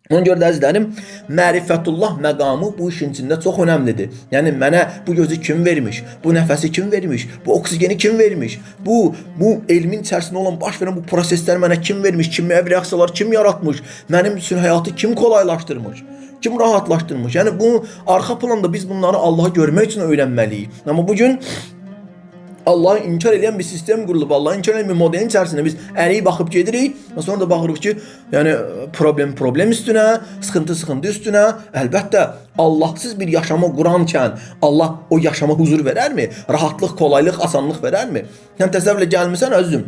Ona görə də əzizlərim, mərifətullah məqamı bu işin içində çox önəmlidir. Yəni mənə bu gözü kim vermiş, bu nəfəsi kim vermiş, bu oksigeni kim vermiş, bu elmin içərisində olan baş verən bu prosesləri mənə kim vermiş, kimyəvi reaksiyalar kim yaratmış, mənim üçün həyatı kim kolaylaşdırmış, kim rahatlaşdırmış. Yəni bu arxa planda biz bunları Allahı görmək üçün öyrənməliyik. Amma bu gün Allahı inkar edən bir sistem qurulub, Allahı inkar edən bir modelin içərisində biz əriyib baxıb gedirik və sonra da baxırıq ki, yəni problem problem üstünə, sıxıntı sıxıntı üstünə. Əlbəttə, Allahsız bir yaşama qurankən Allah o yaşama huzur verərmi? Rahatlıq, kolaylıq, asanlıq verərmi? Sən təsəvvür elə gəlmisən əzizim.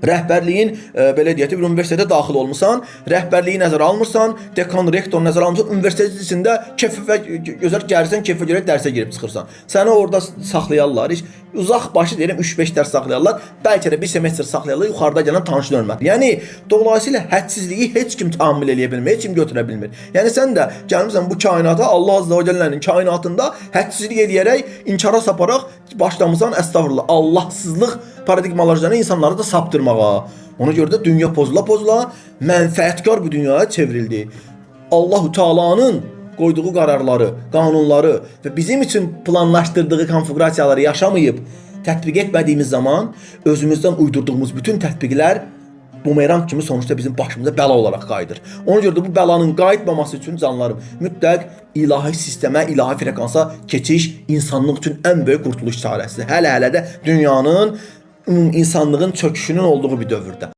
Rəhbərliyin belə deyək də bir universitetə daxil olmusan, rəhbərliyi nəzərə almırsan, dekan, rektor nəzərə almırsan, universitet içində keyfə gözəl gəlirsən, keyfə görə dərsə girib çıxırsan. Səni orada saxlayarlar. Heç uzaq başı deyirəm 3-5 dərs saxlayarlar. Bəlkə də bir semestr saxlayarlar, yuxarıda gələn tanış hörmət. Yəni dolayısıyla hədsizliyi heç kim təhammül eləyə bilmir, heç kim götürə bilmir. Yəni sən də gəlmisən bu kainata, Allah azza və cəllənin kainatında hədsizlik eləyərək, inkara saparaq başlamısan, əstəğfurullah, Allahsızlıq paradigmalar üzərinə insanları da saptırmağa. Ona görə də dünya pozula-pozula mənfəətkar bir dünyaya çevrildi. Allahu Taala'nın qoyduğu qərarları, qanunları və bizim üçün planlaşdırdığı konfiqurasiyaları yaşamayıb tətbiq etmədiyimiz zaman özümüzdən uydurduğumuz bütün tətbiqlər bumerang kimi sonuçta bizim başımıza bəla olaraq qayıdır. Ona görə də bu bəlanın qayıtmaması üçün canlarım, mütləq ilahi sistemə, ilahi frekansa keçiş insanlıq üçün ən böyük qurtuluş çarəsidir. Hələ-hələ də dünyanın, insanlığın çöküşünün olduğu bir dövrdə.